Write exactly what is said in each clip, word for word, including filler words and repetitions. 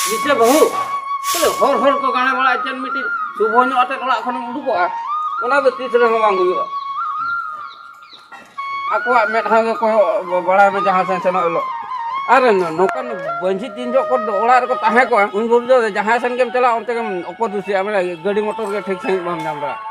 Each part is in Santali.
ᱜᱤᱫᱽᱨᱟᱹ ᱵᱟᱹᱦᱩ, ᱛᱟᱦᱞᱮ ᱦᱚᱨ ᱦᱚᱨ ᱠᱚ ᱜᱟᱬᱟ ᱵᱟᱲᱟ ᱪᱮᱫ ᱢᱤᱫᱴᱤᱡ ᱥᱩᱵᱷᱚ ᱧᱚᱜ ᱟᱛᱮᱫ ᱚᱲᱟᱜ ᱠᱷᱚᱱᱮᱢ ᱩᱰᱩᱠᱚᱜᱼᱟ, ᱚᱱᱟ ᱫᱚ ᱛᱤᱥ ᱨᱮᱦᱚᱸ ᱵᱟᱝ ᱦᱩᱭᱩᱜᱼᱟ᱾ ᱟᱠᱚᱣᱟᱜ ᱢᱮᱫᱦᱟ ᱜᱮ ᱠᱚᱭᱚᱜ ᱵᱟᱲᱟᱭ ᱢᱮ ᱡᱟᱦᱟᱸ ᱥᱮᱱ ᱥᱮᱱᱚᱜ ᱦᱤᱞᱳᱜ᱾ ᱟᱨ ᱱᱚᱝᱠᱟᱱ ᱵᱟᱹᱧᱪᱤ ᱛᱤᱱ ᱡᱚᱦᱚᱜ ᱠᱚ ᱚᱲᱟᱜ ᱨᱮᱠᱚ ᱛᱟᱦᱮᱸ ᱠᱚᱜᱼᱟ, ᱩᱱ ᱵᱷᱳᱨ ᱫᱚ ᱡᱟᱦᱟᱸ ᱥᱮᱱ ᱜᱮᱢ ᱪᱟᱞᱟᱜᱼᱟ, ᱚᱱᱛᱮ ᱜᱮᱢ ᱚᱯᱚᱫᱩᱥᱤᱜᱼᱟ, ᱢᱟᱱᱮ ᱜᱟᱹᱰᱤ ᱢᱚᱴᱚᱨ ᱜᱮ ᱴᱷᱤᱠ ᱥᱟᱺᱦᱤᱡ ᱵᱟᱢ ᱧᱟᱢ ᱫᱟᱲᱮᱭᱟᱜᱼᱟ᱾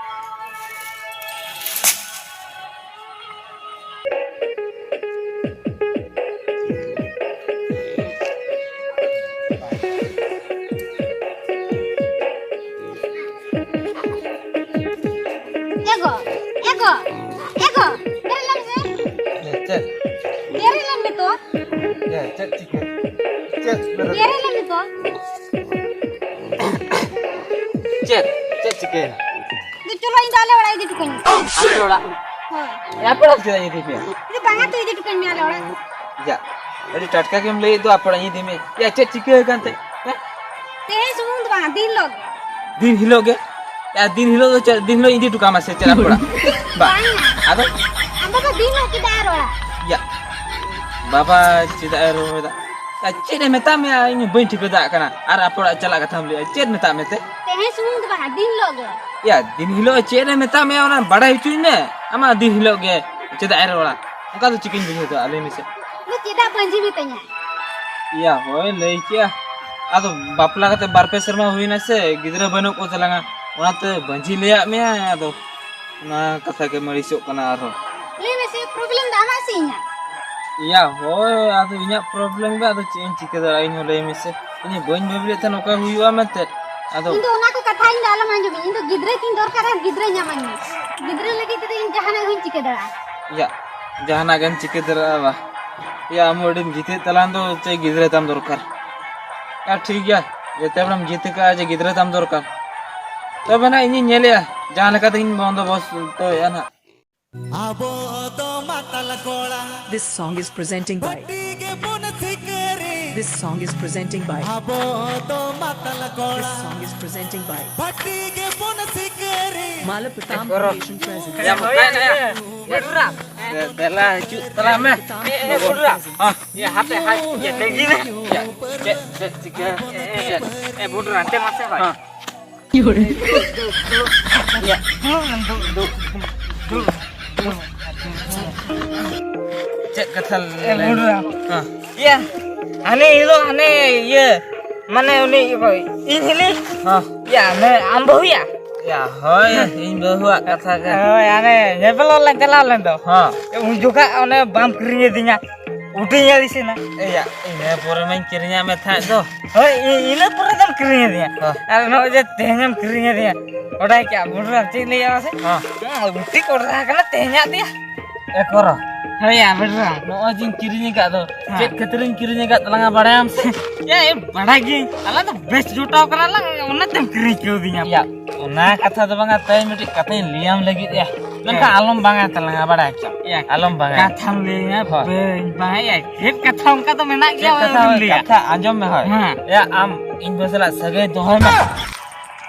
ᱮ ᱜᱚ, ᱮ ᱜᱚ, ᱮ ᱜᱚ, ᱵᱮᱨᱮᱫ ᱞᱮᱱ ᱢᱮᱥᱮ᱾ ᱮ, ᱪᱮᱫ? ᱵᱮᱨᱮᱫ ᱞᱮᱱ ᱢᱮ ᱛᱚ᱾ ᱮ, ᱪᱮᱫ ᱪᱤᱠᱟᱹ? ᱪᱮᱫ ᱵᱮᱨᱮᱫ? ᱵᱮᱨᱮᱫ ᱞᱮᱱ ᱢᱮ ᱛᱚ᱾ ᱪᱮᱫ? ᱪᱮᱫ ᱪᱤᱠᱟᱹᱭᱮᱱᱟ? ᱫᱩ ᱪᱚᱞᱚ, ᱤᱧ ᱫᱚ ᱟᱞᱮ ᱚᱲᱟᱜ ᱤᱫᱤ ᱦᱚᱴᱚ ᱠᱟᱹᱧ ᱢᱮ᱾ ᱟᱯᱮ ᱚᱲᱟᱜ? ᱦᱳᱭ᱾ ᱮ, ᱟᱯᱮ ᱚᱲᱟᱜ ᱪᱮᱫᱟᱜ ᱤᱧ ᱤᱫᱤ ᱯᱮᱭᱟ? ᱤᱧ ᱫᱚ ᱵᱟᱝᱟ, ᱛᱚ ᱤᱫᱤ ᱦᱚᱴᱚ ᱠᱟᱹᱧ ᱢᱮ ᱟᱞᱮ ᱚᱲᱟᱜ᱾ ᱭᱟ, ᱟᱹᱰᱤ ᱴᱟᱴᱠᱟ ᱜᱮᱢ ᱞᱟᱹᱭᱮᱫ ᱫᱚ, ᱟᱯᱮ ᱚᱲᱟᱜ ᱤᱧ ᱤᱫᱤ ᱢᱮ᱾ ᱭᱟ, ᱪᱮᱫ ᱪᱤᱠᱟᱹ ᱟᱠᱟᱱ ᱛᱮ? ᱦᱮᱸ? ᱛᱮᱦᱮᱧ ᱥᱩᱢᱩᱝ ᱫᱚ ᱵᱟᱝᱟ, ᱫᱤᱱ ᱦᱤᱞᱳᱜ ᱜᱮ᱾ ᱫᱤᱱ ᱦᱤᱞᱳᱜ ᱜᱮ? ᱭᱟ, ᱫᱤᱱ ᱦᱤᱞᱳᱜ ᱫᱚ ᱪᱮᱫ, ᱫᱤᱱ ᱦᱤᱞᱳᱜ ᱤᱧ ᱤᱫᱤ ᱦᱚᱴᱚ ᱠᱟᱢᱟ ᱥᱮ ᱪᱮᱫ ᱟᱯᱮ ᱚᱲᱟᱜ? ᱵᱟ᱾ ᱵᱟᱝᱟ᱾ ᱟᱫᱚ? ᱟᱢ ᱵᱟᱵᱟ ᱫᱤᱱ ᱦᱤᱞᱳᱜ ᱪᱮᱫᱟᱜ ᱮ ᱨᱚᱲᱟ? ᱭᱟ, ᱵᱟᱵᱟ ᱪᱮᱫᱟᱜ ᱮ ᱨᱚᱲ ᱮᱫᱟ? ᱭᱟ, ᱪᱮᱫ ᱮ ᱢᱮᱛᱟᱜ ᱢᱮᱭᱟ? ᱤᱧ ᱵᱟᱹᱧ ᱴᱷᱤᱠᱟᱹ ᱫᱟᱲᱮᱭᱟᱜ ᱠᱟᱱᱟ᱾ ᱟᱨ ᱟᱯᱮ ᱚᱲᱟᱜ ᱪᱟᱞᱟᱜ ᱠᱟᱛᱷᱟᱢ ᱞᱟᱹᱭᱮᱫᱼᱟ, ᱪᱮᱫ ᱢᱮᱛᱟᱜ ᱢᱮ ᱛᱮ? ᱛᱮᱦᱮᱧ ᱥᱩᱢᱩᱝ ᱫᱚ ᱵᱟᱝᱟ, ᱫᱤᱱ ᱦᱤᱞᱳᱜ ᱜᱮ᱾ ᱭᱟ, ᱫᱤᱱ ᱦᱤᱞᱳᱜ ᱪᱮᱫ ᱮ ᱢᱮᱛᱟᱜ ᱢᱮᱭᱟ, ᱚᱱᱟ ᱵᱟᱲᱟᱭ ᱦᱚᱪᱚᱧ ᱢᱮ᱾ ᱟᱢᱟᱜ ᱫᱤᱱ ᱦᱤᱞᱳᱜ ᱜᱮ ᱪᱮᱫᱟᱜ ᱮ ᱨᱚᱲᱟ? ᱚᱱᱠᱟ ᱫᱚ ᱪᱤᱠᱟᱹᱧ ᱵᱩᱡᱷᱟᱹᱣ ᱫᱟ, ᱞᱟᱹᱭ ᱢᱮᱥᱮ᱾ ᱟᱫᱚ ᱪᱮᱫᱟᱜ ᱯᱟᱹᱧᱪᱤ ᱢᱤᱛᱟᱹᱧᱟ? ᱭᱟ, ᱦᱳᱭ, ᱞᱟᱹᱭ ᱠᱮᱜᱼᱟ᱾ ᱟᱫᱚ ᱵᱟᱯᱞᱟ ᱠᱟᱛᱮ ᱵᱟᱨ ᱯᱮ ᱥᱮᱨᱢᱟ ᱦᱩᱭᱱᱟ ᱥᱮ, ᱜᱤᱫᱽᱨᱟᱹ ᱵᱟᱹᱱᱩᱜ ᱠᱚ ᱛᱟᱞᱟᱝᱟ, ᱚᱱᱟᱛᱮ ᱵᱟᱹᱧᱪᱤ ᱞᱟᱹᱭᱟᱫ ᱢᱮᱭᱟ᱾ ᱟᱫᱚ ᱚᱱᱟ ᱠᱟᱛᱷᱟ ᱜᱮᱢ ᱟᱹᱲᱤᱥᱚᱜ ᱠᱟᱱᱟ ᱟᱨᱦᱚᱸ᱾ ᱞᱟᱹᱭ ᱢᱮᱥᱮ, problem ᱫᱚ ᱟᱢᱟᱜ ᱥᱮ ᱤᱧᱟᱹᱜ? ᱭᱟ, ᱦᱳᱭ, ᱟᱫᱚ ᱤᱧᱟᱹᱜ problem ᱜᱮ, ᱟᱫᱚ ᱪᱮᱫ ᱤᱧ ᱪᱤᱠᱟᱹ ᱫᱟᱲᱮᱭᱟᱜᱼᱟ, ᱤᱧ ᱦᱚᱸ ᱞᱟᱹᱭ ᱢᱮᱥᱮ᱾ ᱤᱧ ᱦᱚᱸ ᱵᱟᱹᱧ ᱵᱷᱟᱹᱵᱤ ᱞᱮᱫ ᱛᱟᱦᱮᱸ ᱱᱚᱝᱠᱟ ᱦᱩᱭᱩᱜᱼᱟ ᱢᱮᱱᱛᱮ᱾ ᱟᱫᱚ ᱤᱧ ᱫᱚ ᱚᱱᱟ ᱠᱚ ᱠᱟᱛᱷᱟ ᱤᱧ ᱫᱚ ᱟᱞᱚᱢ ᱟᱸᱡᱚᱢᱤᱧ, ᱤᱧ ᱫᱚ ᱜᱤᱫᱽᱨᱟᱹ ᱛᱤᱧ ᱫᱚᱨᱠᱟᱨ ᱟᱨ ᱜᱤᱫᱽᱨᱟᱹ ᱧᱟᱢᱟᱹᱧ ᱢᱮ᱾ ᱜᱤᱫᱽᱨᱟᱹ ᱞᱟᱹᱜᱤᱫ ᱛᱮᱫᱚ ᱤᱧ ᱡᱟᱦᱟᱱᱟᱜ ᱦᱚᱸᱧ ᱪᱤᱠᱟᱹ ᱫᱟᱲᱮᱭᱟᱜᱼᱟ᱾ ᱭᱟ, ᱡᱟᱦᱟᱱᱟᱜ ᱜᱮᱢ ᱪᱤᱠᱟᱹ ᱫᱟᱲᱮᱭᱟᱜᱼᱟ ᱵᱟ? ᱭᱟ, ᱟᱢ ᱦᱚᱸ ᱟᱹᱰᱤᱢ ᱡᱤᱛᱟᱹᱜ ᱛᱟᱞᱟᱝ ᱫᱚ, ᱪᱮᱫ ᱜᱤᱫᱽᱨᱟᱹ ᱛᱟᱢ ᱫᱚᱨᱠᱟᱨ? ᱭᱟ, ᱴᱷᱤᱠ ᱜᱮᱭᱟ, ᱡᱮᱛᱮ ᱦᱚᱲᱮᱢ ᱡᱤᱛᱟᱹ ᱠᱟᱜᱼᱟ ᱡᱮ ᱜᱤᱫᱽᱨᱟᱹ ᱛᱟᱢ ᱫᱚᱨᱠᱟᱨ, ᱛᱚᱵᱮ ᱱᱟᱜ ᱤᱧᱤᱧ ᱧᱮᱞᱮᱜᱼᱟ ᱡᱟᱦᱟᱸ ᱞᱮᱠᱟ ᱛᱮᱜᱤᱧ ᱵᱚᱱᱫᱚᱵᱚᱥᱛᱚᱭᱟ ᱱᱟᱜ᱾ ᱟᱵᱚ ᱫᱚ ᱢᱟᱛᱟᱞ ᱠᱚᱲᱟ᱾ This song is presenting by ᱵᱷᱟᱹᱴᱤ ᱜᱮᱵᱚᱱ ᱥᱤᱠᱟᱹᱨᱤ᱾ This song is presenting by ᱟᱵᱚ ᱫᱚ ᱢᱟᱛᱟᱞ ᱠᱚᱲᱟ᱾ This song is presenting by ᱵᱷᱟᱹᱴᱤ ᱜᱮᱵᱚᱱ ᱥᱤᱠᱟᱹᱨᱤ᱾ Mala Pratam Foundation presents. ᱫᱮᱞᱟ ᱦᱤᱡᱩᱜ ᱛᱟᱞᱟᱝ ᱢᱮ᱾ ᱮ, ᱮ, ᱵᱩᱰᱨᱟ᱾ ᱦᱮᱸ᱾ ᱮ, ᱦᱟᱯᱮ, ᱦᱟᱯᱮ, ᱤᱭᱟᱹ, ᱛᱮᱸᱜᱤ ᱢᱮ᱾ ᱪᱮᱫ, ᱪᱮᱫ ᱪᱤᱠᱟᱹ? ᱮ, ᱮ, ᱮ, ᱵᱩᱰᱨᱟ, ᱦᱟᱱᱛᱮ ᱢᱟᱥᱮ ᱦᱳᱭ᱾ ᱦᱮᱸ᱾ ᱪᱮᱫ ᱠᱟᱛᱷᱟ ᱮ, ᱞᱟᱹᱭ? ᱵᱩᱰᱨᱟ᱾ ᱦᱮᱸ᱾ ᱤᱭᱟᱹ, ᱦᱟᱱᱮ ᱦᱤᱞᱳᱜ ᱦᱟᱱᱮ ᱤᱭᱟᱹ, ᱢᱟᱱᱮ ᱩᱱᱤ ᱤᱧ ᱦᱤᱞᱤ? ᱦᱮᱸ᱾ ᱭᱟ, ᱢᱮ-, ᱟᱢ ᱵᱟᱹᱦᱩᱭᱟ? ᱭᱟ, ᱦᱳᱭ, ᱤᱧ ᱵᱟᱹᱦᱩᱣᱟᱜ ᱠᱟᱛᱷᱟ ᱜᱮ᱾ ᱦᱳᱭ, ᱦᱟᱱᱮ ᱧᱮᱯᱮᱞᱚᱜ ᱞᱟᱝ ᱪᱟᱞᱟᱣ ᱞᱮᱱ ᱫᱚ᱾ ᱦᱮᱸ᱾ ᱩᱱ ᱡᱚᱠᱷᱟᱜ ᱚᱱᱮ ᱵᱟᱢ ᱠᱤᱨᱤᱧ ᱟᱹᱫᱤᱧᱟ, ᱩᱰᱤᱧ ᱟᱹᱲᱤᱥᱮᱱᱟ᱾ ᱮᱭᱟ, ᱤᱱᱟᱹ ᱯᱚᱨᱮ ᱢᱟᱧ ᱠᱤᱨᱤᱧᱟᱜ ᱢᱮ ᱛᱟᱦᱮᱸᱫ ᱫᱚ᱾ ᱦᱳᱭ, ᱤ-, ᱤᱱᱟᱹ ᱯᱚᱨᱮ ᱫᱚᱢ ᱠᱤᱨᱤᱧ ᱟᱹᱫᱤᱧᱟ᱾ ᱦᱮᱸ᱾ ᱟᱨ ᱱᱚᱜᱼᱚᱭ ᱡᱮ ᱛᱮᱦᱮᱧᱮᱢ ᱠᱤᱨᱤᱧ ᱟᱹᱫᱤᱧᱟ, ᱵᱟᱰᱟᱭ ᱠᱮᱜᱼᱟ, ᱵᱩᱰᱨᱟ ᱪᱮᱫ ᱤᱧ ᱞᱟᱹᱭᱟ ᱢᱟᱥᱮ? ᱦᱮᱸ᱾ ᱦᱮᱸ, ᱜᱩᱴᱤ ᱠᱚᱰᱨᱟ ᱠᱟᱱᱟ ᱛᱮᱦᱮᱧᱟᱜ ᱫᱚᱭᱟ᱾ ᱮ ᱠᱚᱨᱚ᱾ ᱦᱳᱭ, ᱭᱟ, ᱵᱩᱰᱨᱟ᱾ ᱱᱚᱜᱼᱚᱭ ᱡᱮᱧ ᱠᱤᱨᱤᱧ ᱟᱠᱟᱫ ᱫᱚ, ᱦᱮᱸ᱾ ᱪᱮᱫ ᱠᱷᱟᱹᱛᱤᱨᱤᱧ ᱠᱤᱨᱤᱧ ᱟᱠᱟᱫ ᱛᱟᱞᱟᱝᱟ ᱵᱟᱲᱟᱭᱟᱢ ᱥᱮ? ᱭᱟ, ᱮ, ᱵᱟᱲᱟᱭ ᱜᱤᱭᱟᱹᱧ᱾ ᱟᱞᱟᱝ ᱫᱚ ᱵᱮᱥ ᱡᱚᱴᱟᱣ ᱠᱟᱱᱟ ᱞᱟᱝ, ᱚᱱᱟᱛᱮᱢ ᱠᱤᱨᱤᱧ ᱠᱟᱹᱣᱫᱤᱧᱟ᱾ ᱭᱟ, ᱚᱱᱟ ᱠᱟᱛᱷᱟ ᱫᱚ ᱵᱟᱝᱟ, ᱛᱟᱹᱭ ᱢᱤᱫᱴᱤᱡ ᱠᱟᱛᱷᱟᱧ ᱞᱟᱹᱭᱟᱢ ᱞᱟᱹᱜᱤᱫ ᱭᱟ᱾ ᱢᱮᱱᱠᱷᱟᱱ ᱦᱮᱸ᱾ ᱟᱞᱚᱢ ᱵᱟᱝᱟ ᱛᱟᱞᱟᱝᱟ, ᱵᱟᱲᱟᱭ ᱪᱚ᱾ ᱭᱟ, ᱟᱞᱚᱢ ᱵᱟᱝᱟ᱾ ᱠᱟᱛᱷᱟᱢ ᱞᱟᱹᱭᱟ, ᱦᱳᱭ᱾ ᱵᱟᱹᱧ ᱵᱟᱝᱟ, ᱭᱟ, ᱪᱮᱫ ᱠᱟᱛᱷᱟ ᱚᱱᱠᱟ ᱫᱚ ᱢᱮᱱᱟᱜ ᱪᱮᱫ ᱜᱮᱭᱟ, ᱠᱟᱛᱷᱟ, ᱵᱟᱹᱧ ᱞᱟᱹᱭᱟ᱾ ᱠᱟᱛᱷᱟ ᱟᱸᱡᱚᱢ ᱢᱮ, ᱦᱳᱭ᱾ ᱦᱮᱸ᱾ ᱭᱟ, ᱟᱢ ᱤᱧ ᱵᱟᱹᱦᱩ ᱥᱟᱞᱟᱜ ᱥᱟᱹᱜᱟᱹᱭ ᱫᱚᱦᱚᱭ ᱢᱮ᱾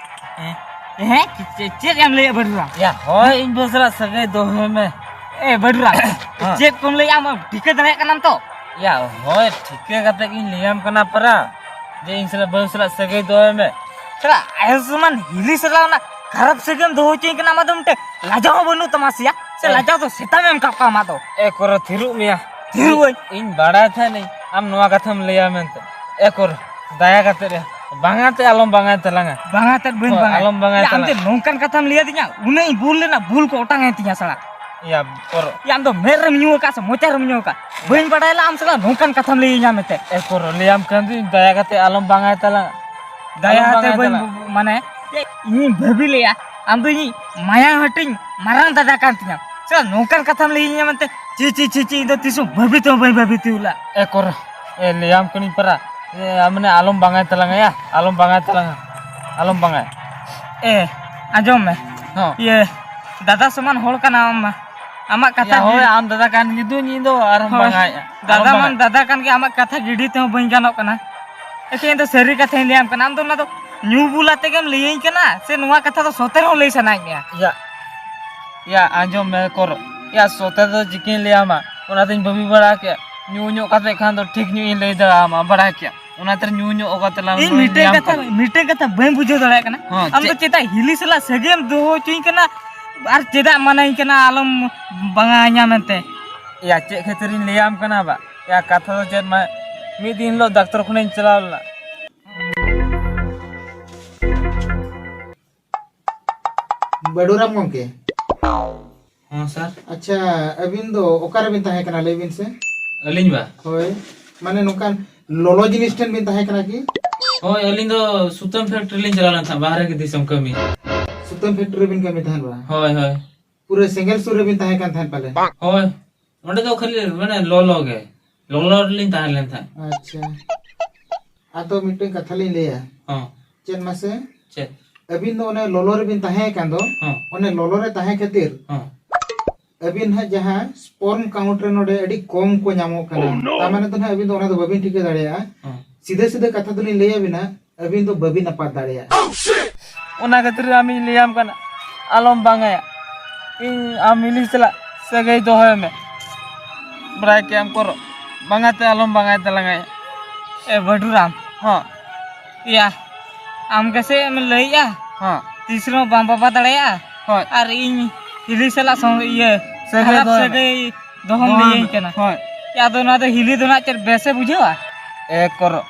ᱦᱮᱸ? ᱪᱮ-, ᱪᱮᱫ ᱮᱢ ᱞᱟᱹᱭᱮᱫ, ᱵᱟᱹᱰᱩᱨᱟᱢ? ᱭᱟ, ᱦᱳᱭ, ᱤᱧ ᱵᱟᱹᱦᱩ ᱥᱟᱞᱟᱜ ᱥᱟᱹᱜᱟᱹᱭ ᱫᱚᱦᱚᱭ ᱢᱮ᱾ ᱮ, ᱵᱟᱹᱰᱩᱨᱟᱢ, ᱦᱮᱸ᱾ ᱪᱮᱫ ᱠᱚᱢ ᱞᱟᱹᱭᱮᱫᱼᱟ, ᱟᱢ ᱴᱷᱤᱠᱟᱹ ᱫᱟᱲᱮᱭᱟᱜ ᱠᱟᱱᱟᱢ ᱛᱚ? ᱭᱟ, ᱦᱳᱭ, ᱴᱷᱤᱠᱟᱹ ᱠᱟᱛᱮ ᱜᱤᱧ ᱞᱟᱹᱭᱟᱢ ᱠᱟᱱᱟ ᱯᱟᱨᱟ, ᱡᱮ ᱤᱧ ᱥᱟᱞᱟᱜ, ᱵᱟᱹᱦᱩ ᱥᱟᱞᱟᱜ ᱥᱟᱹᱜᱟᱹᱭ ᱫᱚᱦᱚᱭ ᱢᱮ᱾ ᱥᱟᱞᱟ, ᱟᱭᱩᱥᱢᱟᱱ ᱦᱤᱞᱤ ᱥᱟᱞᱟᱜ ᱚᱱᱟ ᱠᱷᱟᱨᱟᱯ ᱥᱟᱹᱜᱟᱹᱭ ᱮᱢ ᱫᱚᱦᱚ ᱦᱚᱪᱚᱧ ᱠᱟᱱᱟ, ᱟᱢᱟᱜ ᱫᱚ ᱢᱤᱫᱴᱮᱱ ᱞᱟᱡᱟᱣ ᱦᱚᱸ ᱵᱟᱹᱱᱩᱜ ᱛᱟᱢᱟ ᱥᱮᱭᱟ? ᱥᱮ ᱦᱮᱸ᱾ ᱞᱟᱡᱟᱣ ᱫᱚ ᱥᱮᱛᱟᱢ ᱮᱢ ᱠᱟᱜ ᱠᱚᱣᱟ ᱟᱢᱟᱜ ᱫᱚ? ᱮ ᱠᱚᱨᱚ, ᱛᱷᱤᱨᱚᱜ ᱢᱮᱭᱟ᱾ ᱛᱷᱤᱨᱚᱜ ᱟᱹᱧ᱾ ᱤᱧ ᱵᱟᱲᱟᱭ ᱛᱟᱦᱮᱸᱱᱟᱹᱧ ᱟᱢ ᱱᱚᱣᱟ ᱠᱟᱛᱷᱟᱢ ᱞᱟᱹᱭᱟ ᱢᱮᱱᱛᱮ᱾ ᱮ ᱠᱚᱨᱚ, ᱫᱟᱭᱟ ᱠᱟᱛᱮ ᱨᱮ, ᱵᱟᱝᱟ ᱛᱮ ᱟᱞᱚᱢ ᱵᱟᱝᱟᱭ ᱛᱟᱞᱟᱝᱟ᱾ ᱵᱟᱝᱟ ᱛᱮ ᱵᱟᱹᱧ ᱦᱳᱭ, ᱵᱟᱝᱟ᱾ ᱟᱞᱚᱢ ᱵᱟᱝᱟᱭ ᱭᱟ, ᱟᱢ ᱛᱟᱞᱟᱝᱟ᱾ ᱡᱮ ᱱᱚᱝᱠᱟᱱ ᱠᱟᱛᱷᱟᱢ ᱞᱟᱹᱭ ᱟᱹᱫᱤᱧᱟ, ᱩᱱᱟᱹᱜ ᱤᱧ ᱵᱷᱩᱞ ᱞᱮᱱᱟ, ᱵᱷᱩᱞ ᱠᱚ ᱚᱴᱟᱝ ᱮᱱ ᱛᱤᱧᱟ ᱥᱟᱞᱟ᱾ ᱭᱟ, ᱠᱚᱨᱚ᱾ ᱭᱟ, ᱟᱢ ᱫᱚ ᱢᱮᱫ ᱨᱮᱢ ᱧᱩ ᱟᱠᱟᱫ ᱥᱮ ᱢᱚᱪᱟ ᱨᱮᱢ ᱧᱩ ᱟᱠᱟᱫ? ᱵᱟᱹᱧ ᱵᱟᱰᱟᱭ ᱞᱮᱫ ᱟᱢ ᱥᱟᱞᱟ ᱱᱚᱝᱠᱟᱱ ᱠᱟᱛᱷᱟᱢ ᱞᱟᱹᱭ ᱟᱹᱧᱟ ᱢᱮᱱᱛᱮ᱾ ᱮ ᱠᱚᱨᱚ, ᱞᱟᱹᱭᱟᱢ ᱠᱟᱱ ᱫᱩᱧ ᱫᱟᱭᱟ ᱠᱟᱛᱮ ᱟᱞᱚᱢ ᱵᱟᱝᱟᱭ ᱛᱟᱞᱟᱝᱟ᱾ ᱫᱟᱭᱟ ᱟᱞᱚᱢ ᱠᱟᱛᱮ ᱵᱟᱝᱟᱭ ᱵᱟᱹᱧ ᱛᱟᱞᱟᱝᱟ᱾ ᱢᱟᱱᱮ, ᱤᱧᱤᱧ ᱵᱷᱟᱹᱵᱤ ᱞᱮᱜᱼᱟ, ᱟᱢ ᱫᱚ ᱤᱧᱤᱡ ᱢᱟᱭᱟᱝ ᱦᱟᱹᱴᱤᱧ ᱢᱟᱨᱟᱝ ᱫᱟᱫᱟ ᱠᱟᱱ ᱛᱤᱧᱟᱢ᱾ ᱥᱟᱞᱟ ᱱᱚᱝᱠᱟᱱ ᱠᱟᱛᱷᱟᱢ ᱞᱟᱹᱭ ᱟᱹᱧᱟ ᱢᱮᱱᱛᱮ, ᱪᱤ, ᱪᱤ, ᱪᱤ, ᱪᱤ, ᱤᱧ ᱫᱚ ᱛᱤᱥ ᱦᱚᱸ ᱵᱷᱟᱹᱵᱤ ᱛᱮᱦᱚᱸ ᱵᱟᱹᱧ ᱵᱷᱟᱹᱵᱤ ᱛᱤᱭᱳᱜ ᱞᱮᱫᱼᱟ᱾ ᱮ ᱠᱚᱨᱚ, ᱮ, ᱞᱟᱹᱭᱟᱢ ᱠᱟᱹᱱᱟᱹᱧ ᱯᱟᱨᱟ, ᱮ, ᱟᱢ ᱢᱟᱱᱮ ᱟᱞᱚᱢ ᱵᱟᱝᱟᱭ ᱛᱟᱞᱟᱝᱟ ᱭᱟ, ᱟᱞᱚᱢ ᱵᱟᱝᱟᱭ ᱛᱟᱞᱟᱝᱟ, ᱟᱞᱚᱢ ᱵᱟᱝᱟᱭ᱾ ᱮ, ᱟᱸᱡᱚᱢ ᱢᱮ᱾ ᱦᱚᱸ᱾ ᱤᱭᱟᱹ, ᱫᱟᱫᱟ ᱥᱚᱢᱟᱱ ᱦᱚᱲ ᱠᱟᱱᱟᱢ, ᱟᱢᱟᱜ ᱠᱟᱛᱷᱟ ᱭᱟ, ᱦᱳᱭ, ᱜᱤ-, ᱟᱢ ᱫᱟᱫᱟ ᱠᱟᱱ ᱜᱮᱫᱩᱧ, ᱤᱧ ᱫᱚ ᱟᱨᱦᱚᱸ ᱦᱳᱭ᱾ ᱵᱟᱝᱟᱭ, ᱫᱟᱫᱟ ᱟᱞᱚᱢ ᱢᱟᱱ ᱵᱟᱝᱟᱭ᱾ ᱫᱟᱫᱟ ᱠᱟᱱ ᱜᱮ, ᱟᱢᱟᱜ ᱠᱟᱛᱷᱟ ᱜᱤᱰᱤ ᱛᱮᱦᱚᱸ ᱵᱟᱹᱧ ᱜᱟᱱᱚᱜ ᱠᱟᱱᱟ᱾ ᱮᱠᱮ ᱤᱧ ᱫᱚ ᱥᱟᱹᱨᱤ ᱠᱟᱛᱷᱟᱧ ᱞᱟᱹᱭᱟᱢ ᱠᱟᱱᱟ, ᱟᱢ ᱫᱚ ᱚᱱᱟ ᱫᱚ ᱧᱩ ᱵᱩᱞ ᱟᱛᱮ ᱜᱮᱢ ᱞᱟᱹᱭᱟᱹᱧ ᱠᱟᱱᱟ, ᱥᱮ ᱱᱚᱣᱟ ᱠᱟᱛᱷᱟ ᱫᱚ ᱥᱚᱛᱮ ᱨᱮᱦᱚᱸ ᱞᱟᱹᱭ ᱥᱟᱱᱟᱭᱮᱫ ᱢᱮᱭᱟ? ᱭᱟ, ᱭᱟ, ᱟᱸᱡᱚᱢ ᱢᱮ ᱠᱚᱨᱚ᱾ ᱭᱟ, ᱥᱚᱛᱮ ᱫᱚ ᱪᱤᱠᱟᱹᱧ ᱞᱟᱹᱭᱟᱢᱟ, ᱚᱱᱟᱛᱤᱧ ᱵᱷᱟᱹᱵᱤ ᱵᱟᱲᱟ ᱠᱮᱫ᱾ ᱧᱩ ᱧᱚᱜ ᱠᱟᱛᱮ ᱠᱷᱟᱱ ᱫᱚ ᱴᱷᱤᱠ ᱧᱚᱜ ᱤᱧ ᱞᱟᱹᱭ ᱫᱟᱲᱮᱭᱟᱢᱟ, ᱵᱟᱲᱟᱭ ᱠᱮᱫ᱾ ᱚᱱᱟᱛᱮ ᱧᱩ ᱧᱚᱜ ᱠᱟᱛᱮ ᱞᱟᱝ ᱤᱧ ᱞᱟᱹᱭ ᱢᱤᱫᱴᱮᱱ ᱧᱟᱢ ᱠᱟᱛᱷᱟ, ᱠᱟᱜ᱾ ᱢᱤᱫᱴᱮᱱ ᱠᱟᱛᱷᱟ ᱵᱟᱹᱧ ᱵᱩᱡᱷᱟᱹᱣ ᱫᱟᱲᱮᱭᱟᱜ ᱠᱟᱱᱟ᱾ ᱦᱚᱸ, ᱟᱢ ᱫᱚ ᱪᱮᱫ? ᱪᱮᱫᱟᱜ ᱦᱤᱞᱤ ᱥᱟᱞᱟᱜ ᱥᱟᱹᱜᱟᱹᱭ ᱮᱢ ᱫᱚᱦᱚ ᱦᱚᱪᱚᱧ ᱠᱟᱱᱟ ᱟᱨ ᱪᱮᱫᱟᱜ ᱢᱟᱱᱟᱧ ᱠᱟᱱᱟ ᱟᱞᱚᱢ ᱵᱟᱝᱟᱧᱟ ᱢᱮᱱᱛᱮ? ᱭᱟ, ᱪᱮᱫ ᱠᱷᱟᱹᱛᱤᱨᱤᱧ ᱞᱟᱹᱭᱟᱢ ᱠᱟᱱᱟ ᱵᱟ? ᱭᱟ, ᱠᱟᱛᱷᱟ ᱫᱚ ᱪᱮᱫ ᱢᱟ, ᱢᱤᱫ ᱫᱤᱱ ᱦᱤᱞᱳᱜ ᱰᱟᱠᱛᱚᱨ ᱠᱷᱟᱱᱟᱧ ᱪᱟᱞᱟᱣ ᱞᱮᱱᱟ᱾ ᱵᱟᱹᱰᱩᱨᱟᱢ ᱜᱚᱢᱠᱮ᱾ ᱦᱚᱸ ᱥᱟᱨ᱾ ᱟᱪᱪᱷᱟ, ᱟᱹᱵᱤᱱ ᱫᱚ ᱚᱠᱟᱨᱮᱵᱤᱱ ᱛᱟᱦᱮᱸ ᱠᱟᱱᱟ, ᱞᱟᱹᱭ ᱵᱤᱱ ᱥᱮ? ᱟᱹᱞᱤᱧ ᱵᱟ? ᱦᱳᱭ, ᱢᱟᱱᱮ ᱱᱚᱝᱠᱟᱱ ᱞᱚᱞᱚ ᱡᱤᱱᱤᱥ ᱴᱷᱮᱱ ᱵᱤᱱ ᱛᱟᱦᱮᱸ ᱠᱟᱱᱟ ᱠᱤ? ᱦᱳᱭ, ᱟᱹᱞᱤᱧ ᱫᱚ ᱥᱩᱛᱟᱹᱢ ᱯᱷᱮᱠᱴᱨᱤ ᱞᱤᱧ ᱪᱟᱞᱟᱣ ᱞᱮᱱ ᱛᱟᱦᱮᱸᱫ, ᱵᱟᱦᱨᱮ ᱜᱮ ᱫᱤᱥᱚᱢ ᱠᱟᱹᱢᱤ᱾ ᱥᱩᱛᱟᱹᱢ ᱯᱷᱮᱠᱴᱨᱤ ᱨᱮᱵᱤᱱ ᱠᱟᱹᱢᱤ ᱛᱟᱦᱮᱸᱫ ᱵᱟ? ᱦᱳᱭ, ᱦᱳᱭ᱾ ᱯᱩᱨᱟᱹ ᱥᱮᱸᱜᱮᱞ ᱥᱩᱨ ᱨᱮᱵᱤᱱ ᱛᱟᱦᱮᱸ ᱠᱟᱱ ᱛᱟᱦᱮᱸᱫ ᱯᱟᱞᱮ? ᱦᱳᱭ, ᱚᱸᱰᱮ ᱫᱚ ᱠᱷᱟᱹᱞᱤ ᱢᱟᱱᱮ ᱞᱚᱞᱚ ᱜᱮ, ᱞᱚᱞᱚ ᱨᱮᱞᱤᱧ ᱛᱟᱦᱮᱸ ᱞᱮᱱ ᱛᱟᱦᱮᱸᱫ᱾ ᱟᱪᱪᱷᱟ, ᱟᱫᱚ ᱢᱤᱫᱴᱮᱱ ᱠᱟᱛᱷᱟ ᱞᱤᱧ ᱞᱟᱹᱭᱟ᱾ ᱦᱚᱸ᱾ ᱪᱮᱫ ᱢᱟᱥᱮ? ᱪᱮᱫ? ᱟᱹᱵᱤᱱ ᱫᱚ ᱚᱱᱮ ᱞᱚᱞᱚ ᱨᱮᱵᱤᱱ ᱛᱟᱦᱮᱸ ᱠᱟᱱ ᱫᱚ, ᱦᱚᱸ᱾ ᱚᱱᱮ ᱞᱚᱞᱚ ᱨᱮ ᱛᱟᱦᱮᱸ ᱠᱷᱟᱹᱛᱤᱨ ᱦᱚᱸ᱾ ᱟᱹᱵᱤᱱ ᱦᱟᱸᱜ ᱡᱟᱦᱟᱸ sperm count ᱨᱮ ᱱᱚᱰᱮ ᱟᱹᱰᱤ ᱠᱚᱢ ᱠᱚ ᱧᱟᱢᱚᱜ ᱠᱟᱱᱟ᱾ Oh, no! ᱛᱟᱨ ᱢᱟᱱᱮ ᱫᱚ ᱦᱟᱸᱜ ᱟᱹᱵᱤᱱ ᱫᱚ ᱚᱱᱟ ᱫᱚ ᱵᱟᱹᱵᱤᱱ ᱴᱷᱤᱠᱟᱹ ᱫᱟᱲᱮᱭᱟᱜᱼᱟ᱾ ᱦᱚᱸ᱾ ᱥᱤᱫᱷᱟᱹ ᱥᱤᱫᱷᱟᱹ ᱠᱟᱛᱷᱟ ᱫᱚᱞᱤᱧ ᱞᱟᱹᱭ ᱟᱹᱵᱤᱱᱟ, ᱟᱹᱵᱤᱱ ᱫᱚ ᱵᱟᱹᱵᱤᱱ ᱟᱯᱟᱛ ᱫᱟᱲᱮᱭᱟᱜᱼᱟ᱾ ᱚᱱᱟ ᱠᱷᱟᱹᱛᱤᱨ ᱟᱢᱤᱧ ᱞᱟᱹᱭᱟᱢ ᱠᱟᱱᱟ, ᱟᱞᱚᱢ ᱵᱟᱝᱟᱭᱟ᱾ ᱤᱧ ᱟᱢ ᱦᱤᱞᱤ ᱥᱟᱞᱟᱜ ᱥᱟᱹᱜᱟᱹᱭ ᱫᱚᱦᱚᱭ ᱢᱮ᱾ ᱵᱟᱲᱟᱭ ᱠᱮᱜᱼᱟᱢ ᱠᱚᱨᱚ, ᱵᱟᱝᱟᱛᱮ ᱟᱞᱚᱢ ᱵᱟᱝᱟᱭ ᱛᱟᱞᱟᱝᱟᱭᱟ᱾ ᱮ ᱵᱟᱹᱰᱩᱨᱟᱢ᱾ ᱦᱚᱸ᱾ ᱭᱟ, ᱟᱢ ᱜᱮᱥᱮ ᱮᱢ ᱞᱟᱹᱭᱮᱜᱼᱟ? ᱦᱚᱸ᱾ ᱛᱤᱥ ᱨᱮᱦᱚᱸ ᱵᱟᱢ ᱵᱟᱵᱟ ᱫᱟᱲᱮᱭᱟᱜᱼᱟ᱾ ᱦᱳᱭ᱾ ᱟᱨ ᱤᱧ ᱦᱤᱞᱤ ᱥᱟᱞᱟᱜ ᱥᱚᱝ-, ᱤᱭᱟᱹ, ᱥᱟᱹᱜᱟᱹᱭ ᱠᱷᱟᱨᱟᱯ ᱫᱚᱦᱚᱭ ᱢᱮ᱾ ᱥᱟᱹᱜᱟᱹᱭ ᱫᱚᱦᱚᱢ ᱫᱚᱦᱚᱭ ᱞᱟᱹᱭᱟᱹᱧ ᱢᱮ᱾ ᱠᱟᱱᱟ᱾ ᱦᱳᱭ᱾ ᱭᱟ, ᱟᱫᱚ ᱱᱚᱣᱟ ᱫᱚ ᱦᱤᱞᱤ ᱫᱚ ᱱᱟᱜ ᱪᱮᱫ ᱵᱮᱥᱮ ᱵᱩᱡᱷᱟᱹᱣᱟ? ᱮ ᱠᱚᱨᱚ,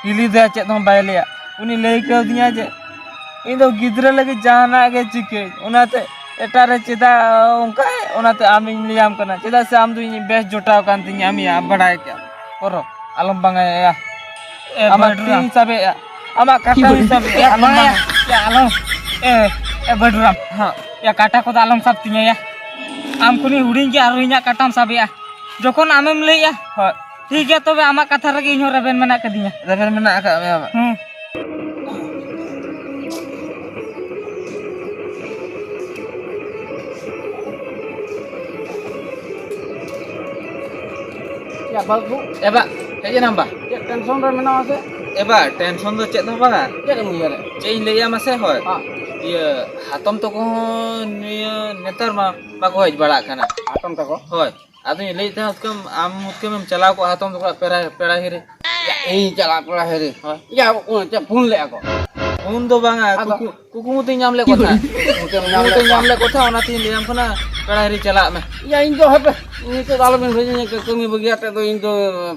ᱦᱤᱞᱤ ᱫᱚ ᱪᱮᱫ ᱦᱚᱸ ᱵᱟᱭ ᱞᱟᱹᱭᱟ᱾ ᱩᱱᱤ ᱞᱟᱹᱭ ᱠᱟᱣᱫᱤᱧᱟ ᱡᱮ ᱤᱧ ᱫᱚ ᱜᱤᱫᱽᱨᱟᱹ ᱞᱟᱹᱜᱤᱫ ᱡᱟᱦᱟᱱᱟᱜ ᱜᱮ ᱪᱤᱠᱟᱹᱧ, ᱚᱱᱟᱛᱮ ᱮᱴᱟᱜ ᱨᱮ ᱪᱮᱫᱟᱜ ᱚᱱᱠᱟᱭ, ᱚᱱᱟᱛᱮ ᱟᱢᱤᱧ ᱞᱟᱹᱭᱟᱢ ᱠᱟᱱᱟ, ᱪᱮᱫᱟᱜ ᱥᱮ ᱟᱢ ᱫᱚ ᱤᱧ ᱵᱮᱥ ᱡᱚᱴᱟᱣ ᱠᱟᱱ ᱛᱤᱧᱟ, ᱟᱢ ᱭᱟ ᱵᱟᱲᱟᱭ ᱠᱮᱜᱼᱟ᱾ ᱠᱚᱨᱚ, ᱟᱞᱚᱢ ᱵᱟᱝᱟᱭᱟ᱾ ᱮ, ᱟᱢᱟᱜ ᱵᱟᱹᱰᱨᱟ᱾ ᱛᱤᱧ ᱥᱟᱵᱮᱜᱼᱟ, ᱟᱢᱟᱜ ᱠᱟᱴᱟᱧ ᱥᱟᱵᱮᱜᱼᱟ, ᱮ, ᱟᱞᱚᱢ ᱵᱟᱝᱟ᱾ ᱵᱟᱝᱟᱭᱟ᱾ ᱮ, ᱟᱞᱚᱢ᱾ ᱮ, ᱮ, ᱵᱟᱹᱰᱨᱟᱢ᱾ ᱦᱮᱸ᱾ ᱮ, ᱠᱟᱴᱟ ᱠᱚᱫᱚ ᱟᱞᱚᱢ ᱥᱟᱵ ᱛᱤᱧᱟ ᱭᱟ᱾ ᱟᱢ ᱠᱷᱚᱱᱤᱧ ᱦᱩᱰᱤᱧ ᱜᱮᱭᱟ, ᱟᱨᱦᱚᱸ ᱤᱧᱟᱹᱜ ᱠᱟᱴᱟᱢ ᱥᱟᱵᱮᱜᱼᱟ᱾ ᱡᱚᱠᱷᱚᱱ ᱟᱢᱮᱢ ᱞᱟᱹᱭᱮᱜᱼᱟ, ᱦᱳᱭ᱾ ᱴᱷᱤᱠ ᱜᱮᱭᱟ, ᱛᱚᱵᱮ ᱟᱢᱟᱜ ᱠᱟᱛᱷᱟ ᱨᱮᱜᱮ ᱤᱧᱦᱚᱸ ᱨᱮᱵᱮᱱ ᱢᱮᱱᱟᱜ ᱠᱟᱫᱤᱧᱟ᱾ ᱨᱮᱵᱮᱱ ᱢᱮᱱᱟᱜ ᱟᱠᱟᱫ ᱢᱮᱭᱟ ᱵᱟᱝ? ᱦᱩᱸ᱾ ᱭᱟ ᱵᱟᱹᱵᱩ᱾ ᱮ ᱵᱟ, ᱦᱮᱡ ᱮᱱᱟᱢ ᱵᱟ? ᱪᱮᱫ tension ᱨᱮ ᱢᱮᱱᱟᱢᱟ ᱥᱮ? ᱮ ᱵᱟ, tension ᱫᱚ ᱪᱮᱫ ᱦᱚᱸ ᱵᱟᱝᱟ᱾ ᱪᱮᱫ ᱮᱢ ᱩᱭᱦᱟᱹᱨᱮᱫ? ᱪᱮᱫ ᱤᱧ ᱞᱟᱹᱭᱟ ᱢᱟᱥᱮ, ᱦᱳᱭ᱾ ᱦᱮᱸ᱾ ᱤᱭᱟᱹ, ᱦᱟᱛᱚᱢ ᱛᱟᱠᱚ ᱦᱚᱸ ᱱᱤᱭᱟᱹ ᱱᱮᱛᱟᱨ ᱢᱟ ᱵᱟᱠᱚ ᱦᱮᱡ ᱵᱟᱲᱟᱜ ᱠᱟᱱᱟ᱾ ᱦᱟᱛᱚᱢ ᱛᱟᱠᱚ? ᱦᱳᱭ᱾ ᱟᱫᱚᱧ ᱞᱟᱹᱭᱮᱫ ᱛᱟᱦᱮᱸᱫ, ᱦᱩᱛᱠᱟᱹᱢ, ᱟᱢ ᱦᱩᱛᱠᱟᱹᱢ ᱮᱢ ᱪᱟᱞᱟᱣ ᱠᱚᱜᱼᱟ ᱦᱟᱛᱚᱢ ᱛᱟᱠᱚ ᱚᱲᱟᱜ ᱯᱮᱲᱟ, ᱯᱮᱲᱟ ᱦᱤᱨᱤ᱾ ᱤᱧ ᱪᱟᱞᱟᱜ ᱯᱮᱲᱟ ᱦᱤᱨᱤ? ᱦᱳᱭ᱾ ᱭᱟ, ᱚ, ᱪᱮᱫ, ᱯᱷᱳᱱ ᱞᱮᱫᱼᱟ ᱠᱚ? ᱯᱷᱳᱱ ᱫᱚ ᱵᱟᱝᱟ, ᱟᱫᱚ? ᱠᱩᱠᱩ, ᱠᱩᱠᱢᱩ ᱛᱤᱧ ᱧᱟᱢ ᱞᱮᱫ ᱠᱚ ᱛᱟᱦᱮᱸᱫ᱾ ᱠᱩᱠᱢᱩ ᱛᱤᱧ ᱧᱟᱢ ᱠᱩᱠᱢᱩ ᱞᱮᱫ ᱛᱤᱧ ᱠᱚᱣᱟ? ᱧᱟᱢ ᱞᱮᱫ ᱠᱚ ᱛᱟᱦᱮᱸᱫ, ᱚᱱᱟᱛᱤᱧ ᱞᱟᱹᱭᱟᱢ ᱠᱟᱱᱟ, ᱯᱮᱲᱟ ᱦᱤᱨᱤ ᱪᱟᱞᱟᱜ ᱢᱮ᱾ ᱭᱟ, ᱤᱧ ᱫᱚ ᱦᱟᱯᱮ, ᱱᱤᱛᱚᱜ ᱫᱚ ᱟᱞᱚᱵᱤᱱ ᱵᱷᱮᱡᱟᱧᱟ, ᱠᱟᱹᱢᱤ ᱵᱟᱹᱜᱤᱭᱟᱛᱮᱫ ᱫᱚ ᱤᱧ ᱫᱚ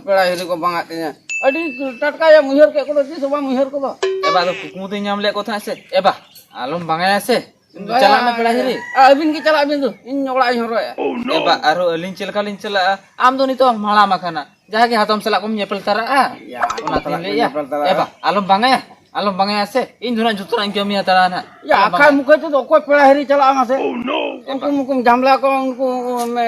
ᱯᱮᱲᱟ ᱦᱤᱨᱤ ᱠᱚ ᱵᱟᱝᱟᱜ ᱛᱤᱧᱟ᱾ ᱟᱹᱰᱤ ᱴᱟᱴᱠᱟᱭᱟᱢ ᱩᱭᱦᱟᱹᱨ ᱠᱮᱫ ᱠᱚᱫᱚ, ᱛᱤᱥ ᱦᱚᱸ ᱵᱟᱢ ᱩᱭᱦᱟᱹᱨ ᱠᱚᱫᱚ᱾ ᱮᱵᱟ, ᱟᱫᱚ ᱠᱩᱠᱢᱩ ᱛᱤᱧ ᱧᱟᱢ ᱞᱮᱫ ᱠᱚ ᱛᱟᱦᱮᱸᱫ ᱥᱮ᱾ ᱮᱵᱟ, ᱟᱞᱚᱢ ᱵᱟᱝᱟᱭᱟ ᱥᱮ᱾ ᱤᱧ ᱫᱚ ᱪᱟᱞᱟᱜ ᱢᱮ ᱯᱮᱲᱟ ᱦᱤᱨᱤ᱾ ᱟᱨ ᱟᱹᱵᱤᱱ ᱜᱮ ᱪᱟᱞᱟᱜ ᱵᱤᱱ ᱫᱚ, ᱤᱧ ᱚᱲᱟᱜ ᱤᱧ ᱦᱚᱨᱚᱭᱟ᱾ ᱮ ᱵᱟ, ᱟᱨᱦᱚᱸ ᱟᱹᱞᱤᱧ ᱪᱮᱫ ᱞᱮᱠᱟ ᱞᱤᱧ ᱪᱟᱞᱟᱜᱼᱟ? ᱟᱢ ᱫᱚ ᱱᱤᱛᱚᱜ ᱮᱢ ᱦᱟᱲᱟᱢ ᱟᱠᱟᱱᱟ, ᱡᱟᱦᱟᱸ ᱜᱮ ᱦᱟᱛᱚᱢ ᱥᱟᱞᱟᱜ ᱠᱚᱢ ᱧᱮᱯᱮᱞ ᱛᱟᱨᱟᱜᱼᱟ᱾ ᱭᱟ, ᱚᱱᱟᱛᱤᱧ ᱞᱟᱹᱭᱮᱫᱼᱟ᱾ ᱧᱮᱯᱮᱞ ᱛᱟᱨᱟᱜᱼᱟ᱾ ᱮ ᱵᱟ, ᱟᱞᱚᱢ ᱵᱟᱝᱟᱭᱟ, ᱟᱞᱚᱢ ᱵᱟᱝᱟᱭᱟ ᱥᱮ, ᱤᱧ ᱫᱚ ᱱᱟᱜ ᱡᱚᱛᱚᱱᱟᱜ ᱤᱧ ᱠᱟᱹᱢᱤ ᱦᱟᱛᱟᱲᱟ ᱱᱟᱜ᱾ ᱭᱟ, ᱟᱞᱚᱢ ᱟᱠᱷᱟᱡ ᱵᱟᱝᱟᱭᱟ᱾ ᱢᱩᱠᱷᱟᱹ ᱛᱮᱫᱚ ᱚᱠᱚᱭ ᱯᱮᱲᱟ ᱦᱤᱨᱤ ᱪᱟᱞᱟᱜᱼᱟ ᱢᱟᱥᱮ? ᱩᱱᱠᱩ ᱢᱩᱠᱩᱢ ᱡᱷᱟᱢᱞᱟ ᱠᱚ, ᱩᱱᱠᱩ, ᱢᱮ,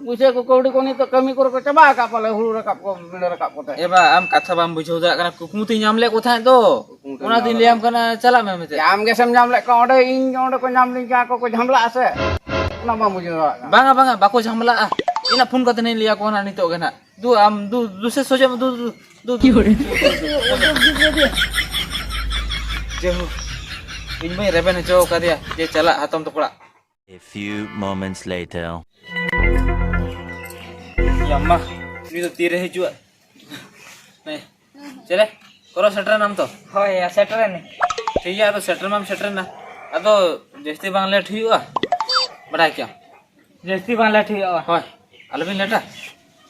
ᱯᱩᱭᱥᱟᱹ ᱠᱚ, ᱠᱟᱹᱣᱰᱤ ᱠᱚ ᱱᱤᱛᱚᱜ ᱠᱟᱹᱢᱤ ᱠᱚᱨᱮ ᱠᱚ ᱪᱟᱵᱟ ᱟᱠᱟᱫ ᱯᱟᱞᱮ, ᱦᱩᱲᱩ ᱨᱟᱠᱟᱵ ᱠᱚ, ᱵᱮᱲᱮ ᱨᱟᱠᱟᱵ ᱠᱚᱛᱮ᱾ ᱮ ᱵᱟ, ᱟᱢ ᱠᱟᱛᱷᱟ ᱵᱟᱢ ᱵᱩᱡᱷᱟᱹᱣ ᱫᱟᱲᱮᱭᱟᱜ ᱠᱟᱱᱟ, ᱠᱩᱠᱢᱩ ᱛᱤᱧ ᱧᱟᱢ ᱞᱮᱫ ᱠᱚ ᱛᱟᱦᱮᱸᱫ ᱫᱚ᱾ ᱠᱩᱠᱢᱩ ᱛᱤᱧ ᱚᱱᱟ ᱧᱟᱢ ᱫᱚᱧ ᱞᱮᱫ ᱞᱟᱹᱭᱟᱢ ᱠᱚ᱾ ᱠᱟᱱᱟ, ᱪᱟᱞᱟᱜ ᱢᱮ ᱢᱮᱱᱛᱮ᱾ ᱟᱢ ᱜᱮᱥᱮᱢ ᱧᱟᱢ ᱞᱮᱫ ᱠᱚᱣᱟ ᱚᱸᱰᱮ, ᱤᱧ ᱚᱸᱰᱮ ᱠᱚ ᱧᱟᱢ ᱞᱤᱧ ᱠᱷᱟᱱ ᱟᱠᱚ ᱠᱚ ᱡᱷᱟᱢᱞᱟᱜᱼᱟ ᱥᱮ? ᱚᱱᱟ ᱵᱟᱢ ᱵᱩᱡᱷᱟᱹᱣ ᱫᱟᱲᱮᱭᱟᱜ ᱠᱟᱱᱟ᱾ ᱵᱟᱝᱟ, ᱵᱟᱝᱟ, ᱵᱟᱠᱚ ᱡᱷᱟᱢᱞᱟᱜᱼᱟ᱾ ᱤᱧ ᱱᱟᱜ ᱯᱷᱳᱱ ᱠᱟᱛᱮ ᱱᱟᱜ ᱤᱧ ᱞᱟᱹᱭ ᱟᱠᱚᱣᱟ ᱱᱟᱜ ᱱᱤᱛᱚᱜ ᱜᱮ ᱱᱟᱜ᱾ ᱫᱩ, ᱟᱢ, ᱫᱩ, ᱫᱩ ᱥᱮ ᱥᱚᱡᱚᱢ, ᱫᱩ, ᱫᱩ, ᱫᱩ, ᱫᱩ᱾ ᱠᱤ ᱦᱚᱲ? ᱡᱟᱭᱦᱳᱠ, ᱤᱧ ᱵᱟᱹᱧ ᱨᱮᱵᱮᱱ ᱦᱚᱪᱚ ᱟᱠᱟᱫᱮᱭᱟ ᱡᱮ ᱪᱟᱞᱟᱜ ᱦᱟᱛᱚᱢ ᱛᱟᱠᱚ ᱚᱲᱟᱜ᱾ A few moments later. ᱭᱟ ᱢᱟ, ᱩᱱᱤ ᱫᱚ ᱛᱤᱨᱮ ᱦᱤᱡᱩᱜᱼᱟ? ᱦᱮᱸ᱾ ᱪᱮᱞᱮ? ᱠᱚᱨᱚ ᱥᱮᱴᱮᱨᱮᱱᱟᱢ ᱛᱚ? ᱦᱳᱭ ᱭᱟ, ᱥᱮᱴᱮᱨᱮᱱᱟᱹᱧ᱾ ᱴᱷᱤᱠ ᱜᱮᱭᱟ, ᱟᱫᱚ ᱥᱮᱴᱮᱨ ᱢᱟᱢ ᱥᱮᱴᱮᱨᱮᱱᱟ᱾ ᱟᱫᱚ ᱡᱟᱹᱥᱛᱤ ᱵᱟᱝ ᱞᱮᱴ ᱦᱩᱭᱩᱜᱼᱟ, ᱵᱟᱰᱟᱭ ᱠᱮᱭᱟᱢ᱾ ᱡᱟᱹᱥᱛᱤ ᱵᱟᱝ ᱞᱮᱴ ᱦᱩᱭᱩᱜᱼᱟ᱾ ᱦᱳᱭ, ᱟᱞᱚᱵᱤᱱ ᱞᱮᱴᱟ᱾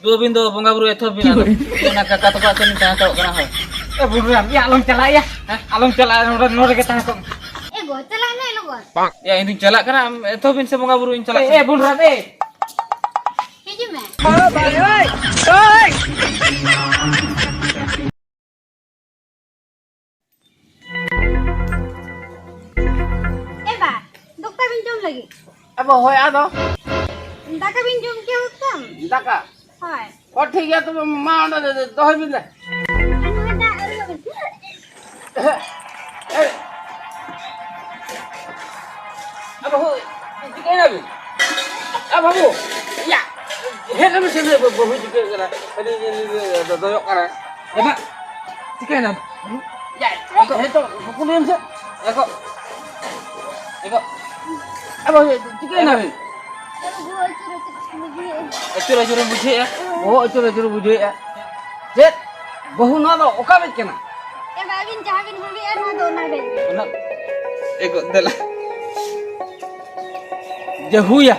ᱫᱩ, ᱟᱹᱵᱤᱱ ᱫᱚ ᱵᱚᱸᱜᱟ ᱵᱩᱨᱩ ᱮᱛᱚᱦᱚᱵ ᱵᱤᱱ ᱟᱫᱚ᱾ ᱚᱱᱟ ᱠᱟᱠᱟ ᱛᱟᱠᱚ ᱟᱛᱮ ᱞᱤᱧ ᱛᱟᱦᱮᱸ ᱦᱟᱛᱟᱲᱚᱜ ᱠᱟᱱᱟ, ᱦᱳᱭ᱾ ᱮ ᱵᱩᱰᱨᱟᱢ, ᱭᱟ ᱟᱞᱚᱢ ᱪᱟᱞᱟᱜ ᱭᱟ᱾ ᱦᱮᱸ? ᱟᱞᱚᱢ ᱪᱟᱞᱟᱜ, ᱱᱚᱰᱮ, ᱱᱚᱰᱮ ᱜᱮ ᱛᱟᱦᱮᱸ ᱠᱚᱜ ᱢᱮ᱾ ᱮ ᱜᱚ, ᱪᱟᱞᱟᱜ ᱢᱮ ᱞᱚᱜᱚᱱ᱾ ᱭᱟ, ᱤᱧ ᱫᱩᱧ ᱪᱟᱞᱟᱜ ᱠᱟᱱᱟ, ᱟᱢ ᱮᱛᱚᱦᱚᱵ ᱵᱤᱱ ᱥᱮ ᱵᱚᱸᱜᱟ ᱵᱩᱨᱩ, ᱤᱧ ᱪᱟᱞᱟᱜ ᱮ, ᱠᱟᱱᱟ᱾ ᱮ ᱵᱩᱰᱨᱟᱢ, ᱮ᱾ ᱦᱤᱡᱩᱜ ᱢᱮ᱾ ᱮ ᱵᱟ, ᱫᱚᱠᱛᱟ ᱵᱤᱱ ᱡᱚᱢ ᱞᱟᱹᱜᱤᱫ? ᱮ ᱵᱟ, ᱦᱳᱭ, ᱟᱫᱚ? ᱫᱟᱠᱟ ᱵᱤᱱ ᱡᱚᱢ ᱠᱮᱭᱟ ᱦᱩᱛᱠᱟᱹᱢ? ᱫᱟᱠᱟ? ᱦᱳᱭ᱾ ᱚ, ᱴᱷᱤᱠ ᱜᱮᱭᱟ, ᱛᱚᱵᱮ ᱢᱟ ᱚᱸᱰᱮ ᱫᱚᱦᱚᱭ ᱵᱤᱱ ᱫᱮ᱾ ᱱᱚᱣᱟ ᱫᱟᱜ ᱨᱮ ᱮ ᱵᱟᱹᱵᱩ, ᱪᱤᱠᱟᱹᱭᱮᱱᱟ ᱵᱤᱱ? ᱮ ᱵᱟᱹᱵᱩ, ᱭᱟ, ᱦᱮᱡ ᱞᱮᱢᱮ ᱥᱮ, ᱵᱟᱹᱵᱩ ᱪᱤᱠᱟᱹᱜ ᱠᱟᱱᱟ? ᱟᱹᱰᱤ ᱫᱚᱭᱚᱜ ᱠᱟᱱᱟ᱾ ᱮ ᱵᱟ, ᱪᱤᱠᱟᱹᱭᱮᱱᱟ? ᱭᱟ, ᱦᱮᱡ ᱛᱚ, ᱠᱩᱞᱤᱭᱮᱢ ᱥᱮ᱾ ᱮ ᱜᱚ᱾ ᱮ ᱵᱟ-, ᱮ ᱵᱟᱹᱵᱩ, ᱪᱤᱠᱟᱹᱭᱮᱱᱟ ᱵᱤᱱ? ᱟᱹᱪᱩᱨ ᱟᱹᱪᱩᱨ ᱵᱩᱡᱷᱟᱹᱣᱮᱫᱼᱟ᱾ ᱵᱚᱦᱚᱜ ᱟᱹᱪᱩᱨ ᱟᱹᱪᱩᱨ ᱵᱩᱡᱷᱟᱹᱣᱮᱫᱼᱟ᱾ ᱪᱮᱫ? ᱵᱟᱹᱦᱩ, ᱱᱚᱣᱟ ᱫᱚ ᱚᱠᱟ ᱵᱮᱡ ᱠᱟᱱᱟ? ᱮ ᱵᱟ, ᱟᱹᱵᱤᱱ ᱡᱟᱦᱟᱸ ᱵᱤᱱ ᱵᱷᱟᱹᱵᱤᱭᱮᱫᱼᱟ, ᱱᱚᱣᱟ ᱫᱚ ᱚᱱᱟ ᱵᱮᱡ ᱜᱮ᱾ ᱚᱱᱟ, ᱮ ᱜᱚ, ᱫᱮᱞᱟ᱾ ᱡᱟᱹᱦᱩᱭᱟ᱾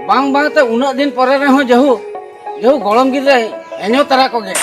ᱵᱟᱝ ᱵᱟᱝ ᱛᱮ ᱩᱱᱟᱹᱜ ᱫᱤᱱ ᱯᱚᱨᱮ ᱨᱮᱦᱚᱸ ᱡᱟᱹᱦᱩ, ᱡᱟᱹᱦᱩ ᱜᱚᱲᱚᱢ ᱜᱤᱫᱽᱨᱟᱹᱭ ᱦᱮᱧᱚ ᱛᱟᱨᱟ ᱠᱚᱜᱮ᱾